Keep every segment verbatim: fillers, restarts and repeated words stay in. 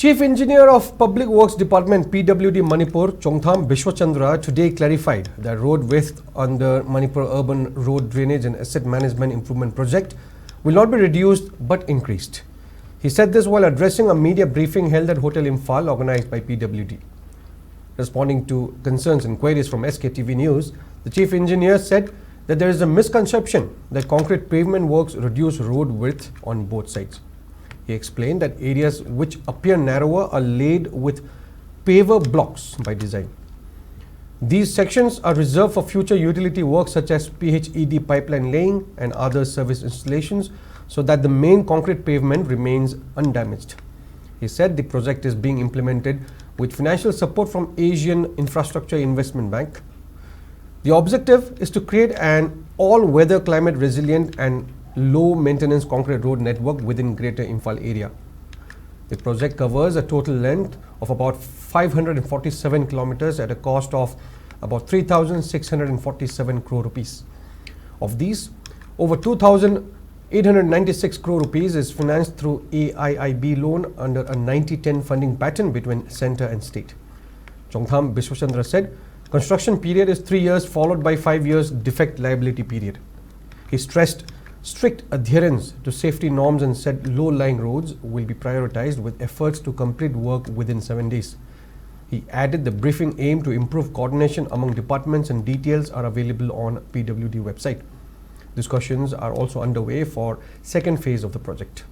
Chief Engineer of Public Works Department, P W D Manipur, Chongtham Bishwachandra, today clarified that road width under Manipur Urban Road Drainage and Asset Management Improvement Project will not be reduced but increased. He said this while addressing a media briefing held at Hotel Imphal, organized by P W D. Responding to concerns and queries from S K T V News, the chief engineer said that there is a misconception that concrete pavement works reduce road width on both sides. He explained that areas which appear narrower are laid with paver blocks by design. These sections are reserved for future utility work such as P H E D pipeline laying and other service installations so that the main concrete pavement remains undamaged. He said the project is being implemented with financial support from Asian Infrastructure Investment Bank. The objective is to create an all-weather, climate-resilient and low-maintenance concrete road network within Greater Imphal area. The project covers a total length of about five hundred forty-seven kilometers at a cost of about three thousand six hundred forty-seven crore rupees. Of these, over two thousand eight hundred ninety-six crore rupees is financed through A I I B loan under a ninety ten funding pattern between centre and state. Chongtham Bishwachandra said construction period is three years, followed by five years defect liability period. He stressed strict adherence to safety norms and said low-lying roads will be prioritized with efforts to complete work within seven days. He added the briefing aim to improve coordination among departments and details are available on P W D website. Discussions are also underway for second phase of the project.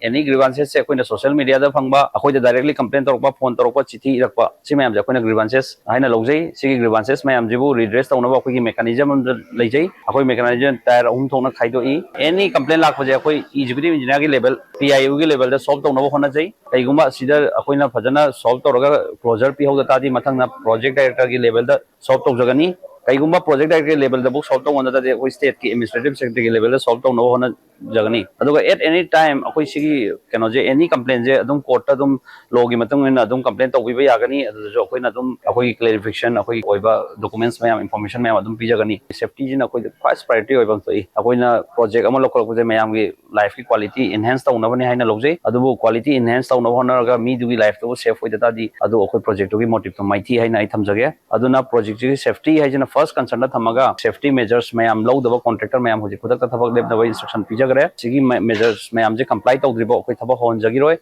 ꯑꯦꯅꯤ ꯒ꯭ꯔꯤꯚꯥꯟꯁꯦꯁꯁꯦ ꯑꯩꯈꯣꯏꯅ social ꯃꯤꯗꯤꯌꯥꯗ ꯐꯪꯕ, ꯑꯩꯈꯣꯏꯗ directly complain ꯇꯧꯔꯛꯄ, phone ꯇꯧꯔꯛꯄ, ꯆꯤꯊꯤ ꯏꯔꯛꯄ, ꯁꯤ ꯃꯌꯥꯝꯁꯦ ꯑꯩꯈꯣꯏꯅ ꯒ꯭ꯔꯤꯚꯥꯟꯁꯦꯁ ꯍꯥꯏꯅ ꯂꯧꯖꯩ꯫ ꯁꯤꯒꯤ ꯒ꯭ꯔꯤꯚꯥꯟꯁꯦꯁ ꯃꯌꯥꯝꯁꯤꯕꯨ ꯔꯤꯗ꯭ꯔꯦꯁ ꯇꯧꯅꯕ ꯑꯩꯈꯣꯏꯒꯤ ꯃꯦꯀꯥꯅꯤꯖꯝ ꯑꯃ ꯂꯩꯖꯩ꯫ ꯑꯩꯈꯣꯏ ꯃꯦꯀꯥꯅꯤꯖꯝ ꯇꯥꯌꯔ ꯑꯍꯨꯝ ꯊꯣꯛꯅ ꯈꯥꯏꯗꯣꯛꯏ꯫ ꯑꯦꯅꯤ ꯀꯝꯄ꯭ꯂꯦꯟ ꯂꯥꯛꯄꯁꯦ ꯑꯩꯈꯣꯏ ꯑꯦꯛꯖꯤꯀ꯭ꯌꯨꯇꯤꯚ ꯏꯟꯖꯤꯅꯤꯌꯥꯔꯒꯤ ꯂꯦꯚꯦꯜ, ꯄꯤ ꯑꯥꯏ ꯌꯨꯒꯤ ꯂꯦꯚꯦꯜꯗ ꯁꯣꯜꯕ ꯇꯧꯅꯕ ꯍꯣꯠꯅꯖꯩ꯫ ꯀꯩꯒꯨꯝꯕ ꯁꯤꯗ ꯑꯩꯈꯣꯏꯅ ꯐꯖꯅ ꯁꯣꯜꯕ ꯇꯧꯔꯒ ꯀ꯭ꯂꯣꯖꯔ ꯄꯤꯍꯧꯗ ꯇꯥꯔꯗꯤ ꯃꯊꯪꯗ ꯄ꯭ꯔꯣꯖꯦꯛ ꯗꯥꯏꯔꯦꯛꯇꯔꯒꯤ ꯂꯦꯚꯦꯜꯗ ꯁꯣꯜꯕ ꯇꯧꯖꯒꯅꯤ꯫ ꯀꯩꯒꯨꯝꯕ project director levelꯗꯕꯨ solve ꯇꯧꯕ ꯅꯠꯇ꯭ꯔꯗꯤ ꯑꯩꯈꯣꯏ stateꯀꯤ administrative secretaryꯒꯤ levelꯗ solve ꯇꯧꯅꯕ ꯍꯣꯠꯅꯖꯒꯅꯤ꯫ ꯑꯗꯨꯒ at any time ꯑꯩꯈꯣꯏ ꯁꯤꯒꯤ ꯀꯩꯅꯣꯁꯦ, any complaintꯁꯦ ꯑꯗꯨꯝ courtꯇ ꯑꯗꯨꯝ lawꯒꯤ ꯃꯇꯨꯡ ꯏꯟꯅ ꯑꯗꯨꯝ complaint ꯇꯧꯕꯤꯕ ꯌꯥꯒꯅꯤ꯫ ꯑꯗꯨꯗꯁꯨ ꯑꯩꯈꯣꯏꯅ ꯑꯗꯨꯝ ꯑꯩꯈꯣꯏꯒꯤ clarification, ꯑꯩꯈꯣꯏꯒꯤ ꯑꯣꯏꯕ documents ꯃꯌꯥꯝ, information ꯃꯌꯥꯝ ꯑꯗꯨꯝ ꯄꯤꯖꯒꯅꯤ꯫ Safetyꯁꯤꯅ ꯑꯩꯈꯣꯏꯗ first priority ꯑꯣꯏꯕ ꯑꯃ ꯊꯣꯛꯏ꯫ ꯑꯩꯈꯣꯏꯅ project ꯑꯃ ꯂꯧꯈꯠꯂꯛꯄꯁꯦ ꯃꯌꯥꯝꯒꯤ lifeꯀꯤ quality enhance ꯇꯧꯅꯕꯅꯤ ꯍꯥꯏꯅ ꯂꯧꯖꯩ꯫ ꯑꯗꯨꯕꯨ quality enhance ꯇꯧꯅꯕ ꯍꯣꯠꯅꯔꯒ ꯃꯤꯗꯨꯒꯤ lifeꯇꯨꯕꯨ safe ꯑꯣꯏꯗ ꯇꯥꯔꯗꯤ, ꯑꯗꯨ ꯑꯩꯈꯣꯏ projectꯇꯨꯒꯤ motiveꯇꯣ ꯃꯥꯏꯊꯤ ꯍꯥꯏꯅ ꯑꯩ ꯊꯝꯖꯒꯦ꯫ ꯑꯗꯨꯅ projectꯁꯤꯒꯤ safety ꯍꯥꯏꯁꯤꯅ first concernꯗ ꯊꯝꯃꯒ, safety measures ꯃꯌꯥꯝ ꯂꯧꯗꯕ contractor ꯃꯌꯥꯝ ꯍꯧꯖꯤꯛ ꯈꯨꯗꯛꯇ ꯊꯕꯛ ꯂꯦꯞꯅꯕ instruction ꯄꯤꯖꯈ꯭ꯔꯦ꯫ ꯁꯤꯒꯤ measures ꯃꯌꯥꯝꯁꯦ comply ꯇꯧꯗ꯭ꯔꯤꯐꯥꯎ ꯑꯩꯈꯣꯏ ꯊꯕꯛ ꯍꯧꯍꯟꯖꯈꯤꯔꯣꯏ꯫